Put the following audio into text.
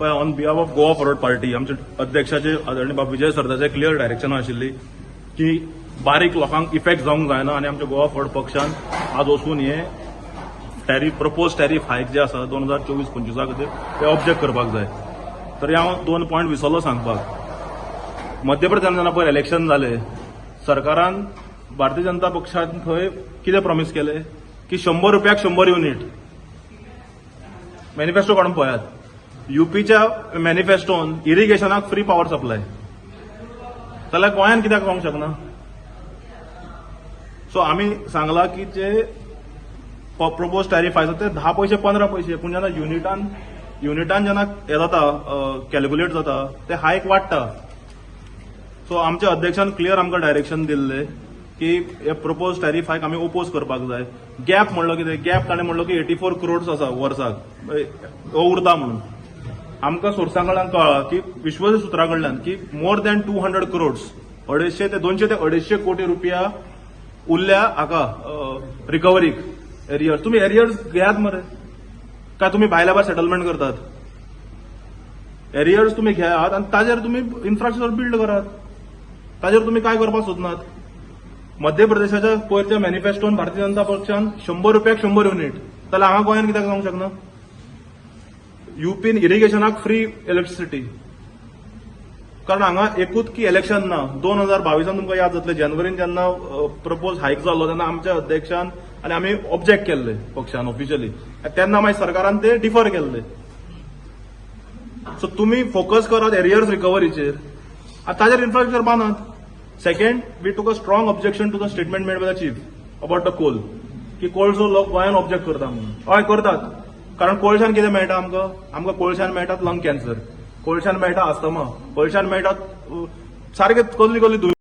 पळय, on behalf of Goa Forward Party, आमचे अध्यक्षाचे आदरणीय बाब विजय सरदेसाय क्लियर डायरेक्शन आशिल्ली की बारीक लोकांक इफेक्ट जावंक जायना आनी आमच्या गोवा फॉरवर्ड पक्षान आज वचून हे टॅरीफ, प्रपोज टॅरीफ हायक जे आसा 2024-25 खातीर, ते ऑब्जेक्ट करपाक जाय. तर हांव दोन पॉयंट विसरलो सांगपाक. मध्य प्रदेशान जेन्ना पयर इलेक्शन जाले, सरकारान, भारतीय जनता पक्षान थंय कितें प्रॉमीस केलें की 100 रुपयाक 100 युनिट. मॅनिफेस्टो काडून पळयात. युपीच्या मॅनिफेस्टोन इरिगेशनाक फ्री पॉवर सप्लाय, जाल्यार गोंयान कित्याक जावंक शकना? सो आमी सांगला की जे प्रपोज टॅरीफ आसा ते 10 पयशे, 15 पयशे, पूण जेन्ना युनिटान जेन्ना हे जाता, कॅल्क्युलेट जाता, ते हायक वाडटा. सो आमच्या अध्यक्षान क्लियर आमकां डायरेक्शन दिल्लें की हे प्रपोज टॅरीफ हायक आमी ओपोज करपाक जाय. गॅप म्हणलो कितें? गॅप ताणें म्हणलो की 84 क्रोड्स आसा वर्साक, हो उरता म्हणून. आमकां सोर्सा कडल्यान कळ्ळां की, विश्वसनीय सुत्रा कडल्यान की मोर दॅन 200 क्रोड्स, 250 ते 200 ते 250 कोटी रुपया उरल्या हाका रिकवरीक एरियर्स. तुमी एरियर्स घेयात मरे, काय तुमी भायल्या भायर सेटलमेंट करतात? एरियर्स तुमी घेयात आनी ताजेर तुमी इन्फ्रास्ट्रक्चर बिल्ड करात. ताजेर तुमी काय करपाक सोदनात? मध्य प्रदेशाच्या पयरच्या मॅनिफेस्टोन भारतीय जनता पक्षान 100 रुपयाक 100 युनिट, जाल्यार हांगा गोंयान कित्याक जावंक शकना? युपीन इरिगेशनाक फ्री इलेक्ट्रिसिटी, कारण हांगा एकूच की इलेक्शन ना. 2022 तुमकां याद जातलें, जानेवारीन जेन्ना प्रपोज हायक जाल्लो तेन्ना आमच्या अध्यक्षान आनी आमी ऑब्जेक्ट केल्ले पक्षान ऑफिशियली. तेन्ना मागीर सरकारान ते डिफर केल्ले. सो तुमी फोकस करात एरियर्स रिकवरीचेर आनी ताजेर infrastructure बांदात. Second, we took a strong objection to the statement made by the chief about the coal, की कोळसो लोक गोंयान ऑब्जेक्ट करता म्हणून. हय, करतात, कारण कोळशान कितें मेळटा आमकां? आमकां कोळशान मेळटात लंग कॅन्सर, कोळशान मेळटा आस्थमा, कोळशान मेळटात सारके कसली कसली दुयेंसां.